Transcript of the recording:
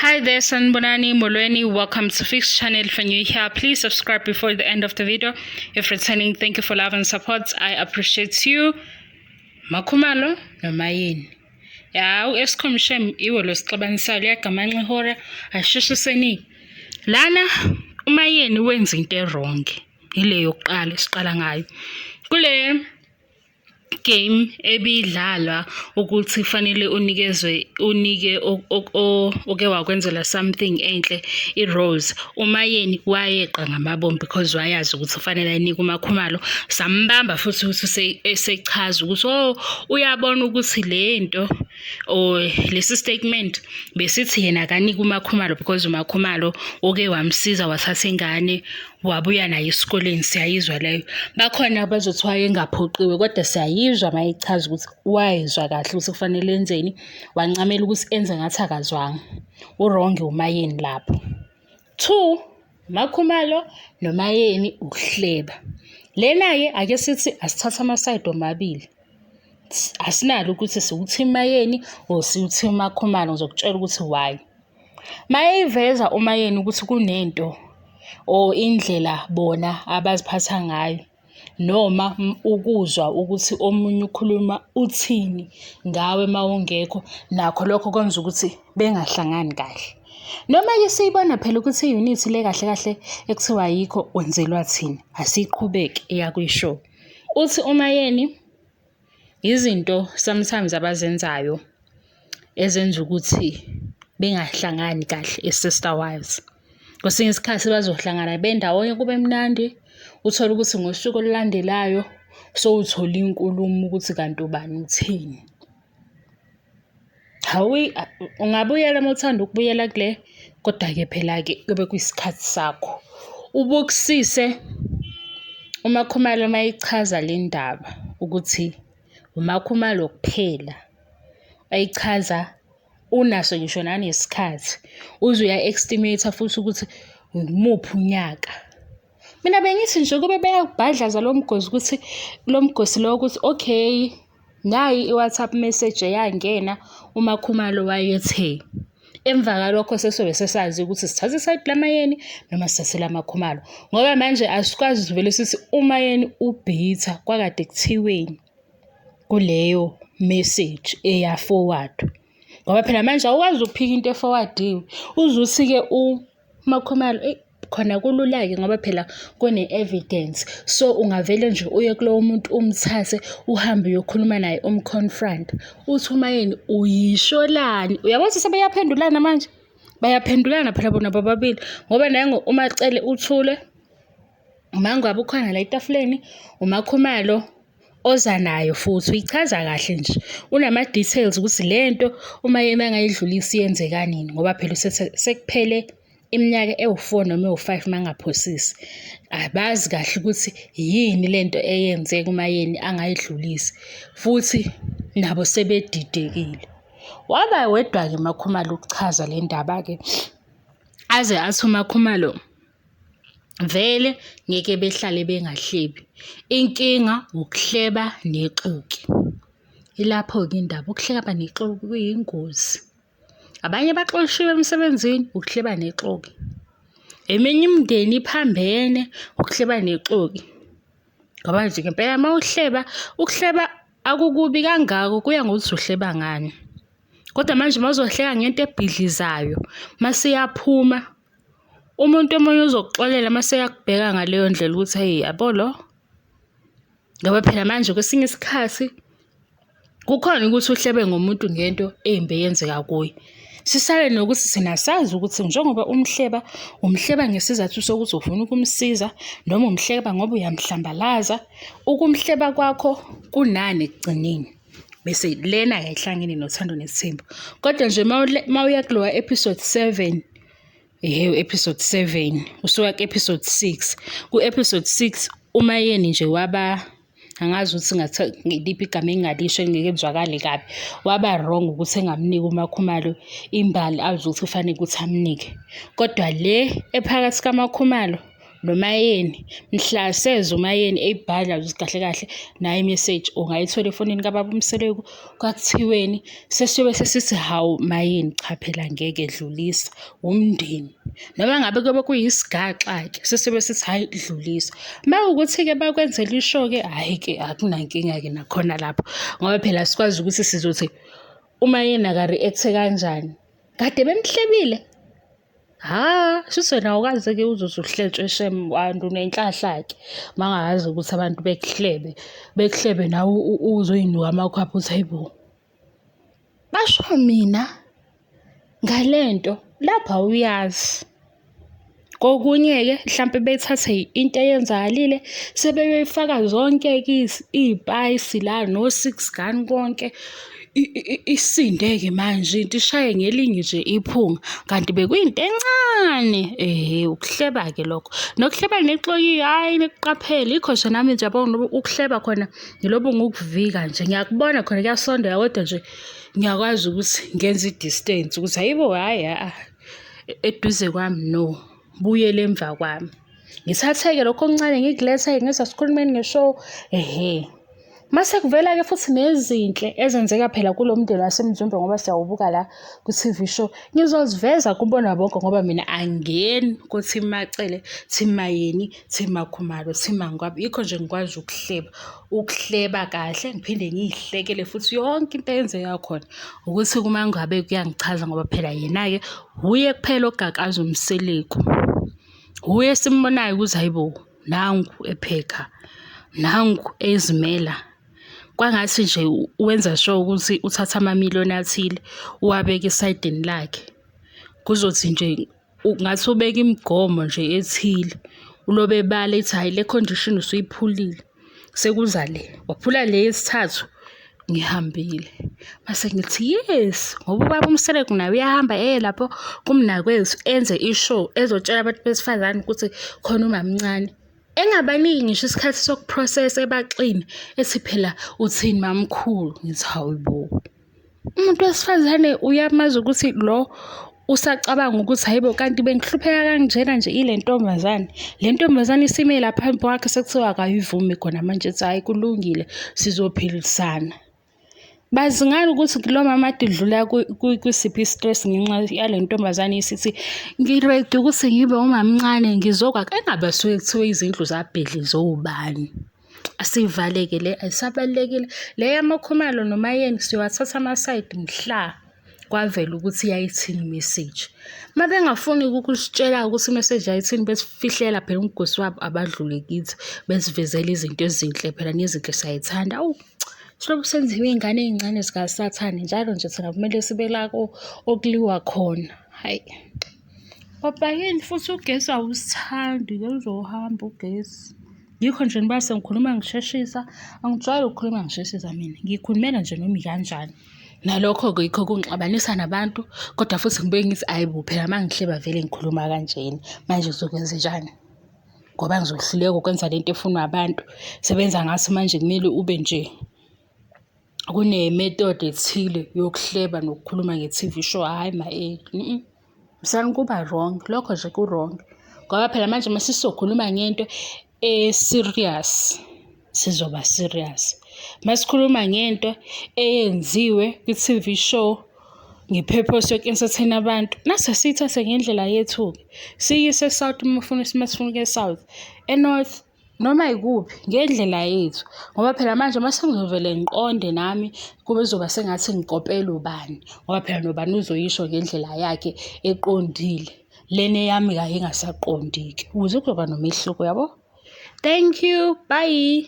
Hi there, Sanibonani Molweni. Welcome to Fix Channel. If you're new here, please subscribe before the end of the video. If returning, thank you for love and support. I appreciate you. Makhumalo noMayeni. Ya, u-Eskom shem iwo lo sixabanisayo liyagamanxa ihora asheshiseni. Lana uMayeni wenza into e-wrong. Ile yokuqala esiqala ngayo. Kule game ebidlalwa ukuthi kufanele unikezwe unike oke wakwenzela something enhle i-rose, uMayeni wayeqa ngamabomu because wayazi ukuthi kufanele ayinike uMakhumalo. Sambamba futhi ukuthi esechaza ukuthi oh uyabona ukuthi le nto or lesi statement besithi yena akanike uMakhumalo because uMakhumalo oke wamsiza wathatha ingane wabuya naye esikoleni. Siyayizwa leyo. Bakhona abazothi wayengaphoqiwe, kodwa siyayizwa uma echaza ukuthi wayezwa kahle ukuthi kufanele enzeni, wancamela ukuthi enze ngathi akazwanga. U-wrong uMayeni lapho. Two, Makhumalo noMayeni ukuhleba. Lena-ke ake sithi asithathe ama-side omabili. Asinalo ukuthi siwu-team Mayeni or siwu-team Makhumalo, ngizokutshela ukuthi why. Mayeyiveza uMayeni ukuthi kunento or indlela bona abaziphatha ngayo noma ukuzwa ukuthi omunye ukhuluma uthini ngawe mawungekho, nakho lokho kwenza ukuthi bengahlangani kahle. Noma-ke siyibona phela ukuthi i-unity le kahle kahle ekuthiwa ayikho kwenzelwa thina, asiqhubeke eya kwi-show. Uthi uMayeni izinto sometimes abazenzayo ezenza ukuthi bengahlangani kahle as-sister wives. Kwesinye isikhathi bazohlangana bendawonye kube mnandi, uthole ukuthi ngosuku olulandelayo sowuthola inkulumo ukuthi kanti ubani uthini. Hawu, ungabuyela uma uthanda ukubuyela kule, kodwa-ke phela-ke kube kuyisikhathi sakho. Ubukisise uMakhumalo uma eyichaza le ndaba ukuthi uMakhumalo kuphela ayichaza unaso ngisho nanesikhathi, uze uya-estimate-a futhi ukuthi imuphi unyaka. Mina bengithi nje kube beyawubhadlaza lo mgosi ukuthi lo mgosi lo ukuthi okay, nayi i-WhatsApp message eyangena uMakhumalo wayethe. Emva kwalokho sesobe sesazi ukuthi sithathe i-side laMayeni noma sithathe lamaKhumalo. Ngoba manje asikwazi sivele sithi uMayeni u-bitter kwakade kuthiweni kuleyo message eya-forward. Ngoba phela manje awukwazi ukuphika into e-forward-iwe. Uze uthi-ke uMakhumalo eyi khona kulula-ke ngoba phela kune-evidence. So ungavele nje uye kulowo muntu umthathe uhambe uyokhuluma naye um-confront. Uthi uMayeni uyisholani? Uyabona ukuthi sebeyaphendulana manje? Bayaphendulana phela bona bobabili ngoba nangu uMacele uthule, uMaNgwabe ukhona la etafuleni, uMakhumalo oza nayo futhi uyichaza kahle nje. Unama-details ukuthi le nto uMayeni angayidlulisi yenzeka nini ngoba phela sekuphele iminyaka ewu-4 noma ewu-5 mangaphosisi. Abazi kahle ukuthi yini lento eyenzeka uMayeni angayidlulisi futhi nabo sebedidekile. Waba wedwa-ke uMakhumalo ukuchaza le ndaba-ke aze athi uMakhumalo vele ngeke behlale bengahlebi. Inkinga ukuhleba nexoki. Ilapho-ke indaba, ukuhleba nexoki kuyingozi. Abanye baxoshiwe emsebenzini ukuhleba nexoki. Eminye imindeni iphambene ukuhleba nexoki. Ngoba nje ngempela uma uhleba, ukuhleba akukubi kangako kuya ngokuthi uhleba ngani. Kodwa manje uma uzohleka ngento ebhidlizayo mase iyaphuma, umuntu omunye uzokuxolela mase eyakubheka ngaleyo ndlela ukuthi hheyi yabo lo. Ngoba phela manje kwesinye isikhathi kukhona ukuthi uhlebe ngomuntu ngento embi eyenzeka kuye. Sisale nokuthi thina sazi ukuthi njengoba umhleba, umhleba ngesizathu sokuthi ufuna ukumsiza noma umhleba ngoba uyamhlambalaza. Ukumhleba kwakho kunani ekugcineni. Bese lena-ke ayihlangene nothando nesithembu. Kodwa nje uma uya kulowa episode 7, ehhe episode 7, usuka ku-episode 6. Ku-episode 6 uMayeni nje waba angazi ukuthi ngiliphi igama engingalisho engeke lizwakale kabi. Waba wrong ukuthi engamniki uMakhumalo imbali azi ukuthi kufanele ukuthi amnike. Kodwa le ephakathi kaMakhumalo noMayeni mhla seza uMayeni eyibhala ukuthi kahle kahle nayo imeseji ungayithola efonini kababa uMseleku kwakuthiweni sesiyobe sesithi hawu Mayeni cha phela ngeke dlulisa umndeni. Noma ngabe kuyobe kuyisigaxa-ke sesiyobe sithi hhayi dlulisa. Uma kuwukuthi-ke bakwenzela isho-ke hhayi-ke akunankinga-ke nakhona lapho ngoba phela asikwazi ukuthi sizothi uMayeni aka-react-e kanjani. Kade bemhlebile. Ha, shuthi wena awukaze-ke uze uhletshwe shem and unenhlahla-ke uma ungazi ukuthi abantu bekuhlebe, bekuhlebe nawe uzoyinuka amakhwapha uthi hayi bo. Basho mina ngale nto lapho awuyazi. Kokunye-ke hlampe bethathe into eyenzakalile sebeyoyifaka zonke-ke iy'payisi la no-six gun konke. Isinde-ke manje into ishaye ngelinye nje iphunga kanti bekuyinto encane. Ehhe, ukuhleba-ke lokho. Nokuhleba nexoki hhayi nikuqaphele yikho nje nami nje yabo ukuhleba khona ngilobu ngikuvika nje ngiyakubona khona kuyasondela kodwa nje ngiyakwazi ukuthi ngenze i-distance ukuthi hayibo hhayi a eduze kwami no, buyela emva kwami. Ngithathe-ke lokho okuncane ngikulethe-ke ngize sikhulumeni nge-show, ehhe. Mase kuvela-ke futhi nezinhle ezenzeka phela kulo mndeni waseMzumbe ngoba siyawubuka la ku-T_V show. Ngizoziveza kubona bonke ngoba mina angingeni ko-Team MaCele, Team Mayeni, Team MaKhumalo, Team MaNgwabe. Yikho nje ngikwazi ukuhleba, ukuhleba kahle ngiphinde ngiy'hlekele futhi yonke into eyenzeka khona. Ukuthi kuMaNgwabe kuyangichaza ngoba phela yena-ke wuye kuphela ogakaza uMseleku. Wuye esimbonayo ukuthi hhayi bo, nangu ephekha, nangu ezimela. Kwangathi nje wenza sure ukuthi uthatha amamiliyoni athile uwabeke esayidini lakhe. Kuzothi nje ngathi ubeka imigomo nje ethile, ulobe ebala ethi hhayi le condition usuyiphulile, sekuza le, waphula le yesithathu, ngihambile. Mase ngithi yes, ngoba ubaba uMseleku naye uyahamba eye lapho kumnakwethu enze i-show ezotshela abantu besifazane ukuthi khona umamncane. Engabaniki ngisho isikhathi soku-process-a ebaxine, ethi phela uthini mamkhulu, ngithi hawu bo. Umuntu wesifazane uyamazi ukuthi lo usacabanga ukuthi hhayi bo kanti bengihlupheka kanjena nje ile ntombazane. Le ntombazane isime la phambi kwakhe sekuthiwa akayivumi khona manje ethi hhayi kulungile sizophilisana. Bazi ngani ukuthi lo mama ade udlula kwisiphi i-stress ngenxa yale ntombazane isithi ngi-ready ukuthi ngibe umamncane ngizokwakha engabe suke kuthiwa izindlu zabhidlizwa obani. Asivaleke le ayisabalulekile. Le yamaKhumalo noMayeni siyowathatha amasayidi mhla kwavela ukuthi yayithini imeseji. Uma bengafuni ukusitshela ukuthi imeseji yayithini besifihlela phela umgosi wabo abadlule kithi besivezele izinto ezinhle phela nezinhle siyayithanda. Awu silobu senziwe iy'ngane ey'ncane zikasathane njalo nje thina kumele sibe la okuliwa khona. Hhayi. Papa yini futhi ugesi awusithandi-ke uzohamba ugesi. Yikho nje niba sengikhuluma ngisheshisa, angijwayele ukukhuluma ngisheshisa mina, ngikhulumela nje noma ikanjani. Nalokho-ke yikho kungixabanisa nabantu, kodwa futhi ngibuye ngithi ayi bo phela uma ngihleba vele ngikhuluma kanjena, manje ngizokwenzenjani? Ngoba ngizohluleka ukwenza lento efunwa abantu. Sebenza ngathi manje kumele ube nje kune-method ethile yokuhleba nokukhuluma nge-T_V show, hhayi ma-e . Msani kuba wrong, lokho nje ku-wrong. Ngoba phela manje uma sesizokhuluma ngento e-serious, sizoba serious. Uma sikhuluma ngento eyenziwe kwi-T_V show nge-purpose yoku-entertain-a abantu, nathi asiyithathe ngendlela yethu-ke. Siyise e-South uma ufuna uma sifuna ukuya e-South, e-North noma yikuphi ngendlela yethu. Ngoba phela manje uma sengizovele ngiqonde nami kube kuzoba sengathi ngikopela ubani, ngoba phela nobani uzoyisho ngendlela yakhe eqondile. Lena eyami-ke ayingasaqondi-ke, ukuze kuzoba nomehluko yabo. Thank you, bye.